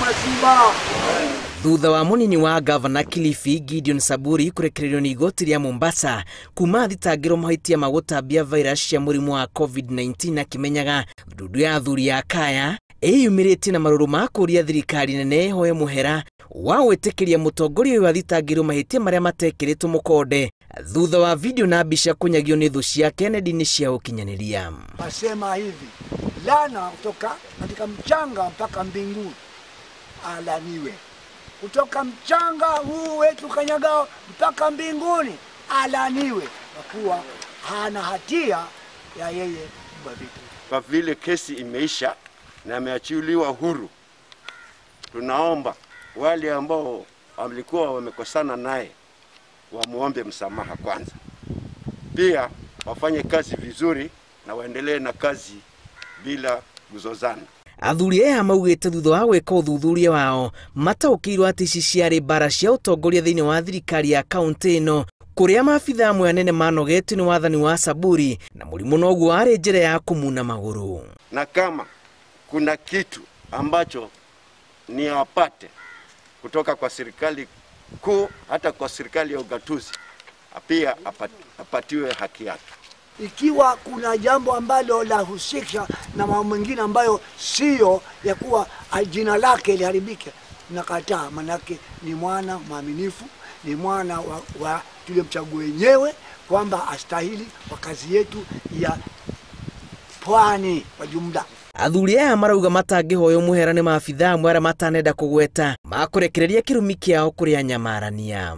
Masiba. Thutha wa munini wa gavana Kilifi Gideon Saburi kurekererio ni igoti ria Mombasa kuma thitangirwo mahitia ma gutambia virus cia murimu wa COVID-19 akimenyaga ndundu ya athuri ya kaya iyumiritie na maruru ma kuria thirikari nene hoye muhera wa gwitikiria mutongoria uyu athitangirwo mahitia maria matekiritwo mukonde thutha wa video na mbica kunyagio ni thu ciake nenda-inĩ cia ukinyaniria. Asema hivi, lana kutoka katika mchanga mpaka mbinguni alaniwe, kutoka mchanga huu wetu kanyagao mpaka mbinguni alaniwe, kwa kuwa hana hatia ya yeye vitu. Kwa vile kesi imeisha na ameachiliwa huru, tunaomba wale ambao walikuwa wamekosana naye wamuombe msamaha kwanza, pia wafanye kazi vizuri na waendelee na kazi bila kuzozana. Athuri aya maugite thutha wa gwika uthuthuria wao mataukirwo ati ici ciarĩ mbara cia utongoria thĩinĩ wa thirikari ya kaunti ĩno kuria maabithaa amwe anene manogetio nĩ wathani wa Saburi na mũrimũ noguo warĩ njĩra ya kumuna magũrũ. Na kama kuna kitu ambacho ni apate kutoka kwa serikali kuu hata kwa serikali ya ugatuzi, pia apatiwe haki yake. Ikiwa kuna jambo ambalo lahusisha na mambo mengine ambayo sio ya kuwa jina lake liharibike, nakataa. Manake ni mwana mwaminifu, ni mwana wa tulimchagua wenyewe kwamba astahili kwa kazi yetu ya pwani kwa jumla. Athuri aya marauga matangĩhoywo mũhera nĩ maabithaa amwe arĩa matanenda kũgweta makũrekereria kĩrumi kĩao kũrĩ anyamarania.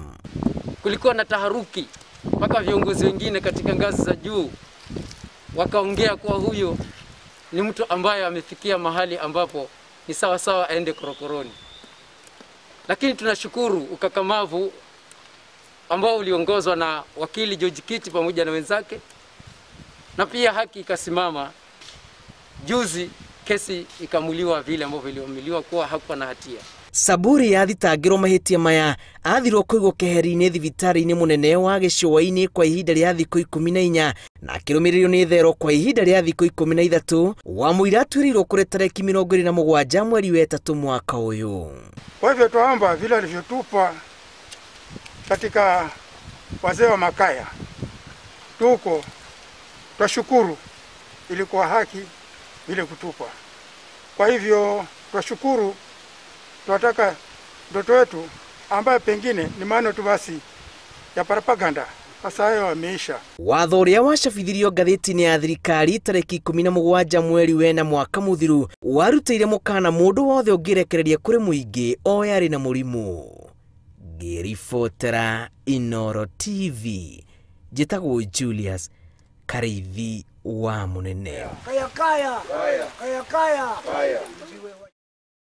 Kulikuwa na taharuki mpaka viongozi wengine katika ngazi za juu wakaongea kuwa huyo ni mtu ambaye amefikia mahali ambapo ni sawa sawa aende korokoroni. Lakini tunashukuru ukakamavu ambao uliongozwa na wakili George Kiti pamoja na wenzake, na pia haki ikasimama. Juzi kesi ikamuliwa vile ambavyo iliamuliwa kuwa hakuwa na hatia. Saburi athitangirwo mahitia maya athirwo kuigwo keheri-inĩ thibitarĩ-inĩ mũnene wa gĩcũa-inĩ kwa ihinda rĩa thikũ 14 na akĩrũmĩrĩrio nĩ thero kwa ihinda rĩa thikũ 13 wa mũira atuĩrĩirwo kũrĩ tarĩki 27 mweri wa 3 mwaka ũyũ. Kwa hivyo tuomba vile alivyotupa katika wazee wa makaya, tuko twashukuru, ilikuwa haki vile kutupa. Kwa hivyo twashukuru, tunataka ndoto wetu ambayo pengine ni maana tu basi ya propaganda, sasa hayo yameisha. Watho ũrĩa wacabithirio ngathĩti-inĩ ya thirikari tarĩki 17 mweri wena mwaka mũthiru warutĩire mũkana mũndũ wothe ũngĩrekereria kũrĩ mũingĩ o yarĩ na mũrimũ. Ngĩribotera Inooro TV, njĩtagwo Julius Kariithi wa Mũnene. Kaya kaya, kaya kaya, kaya.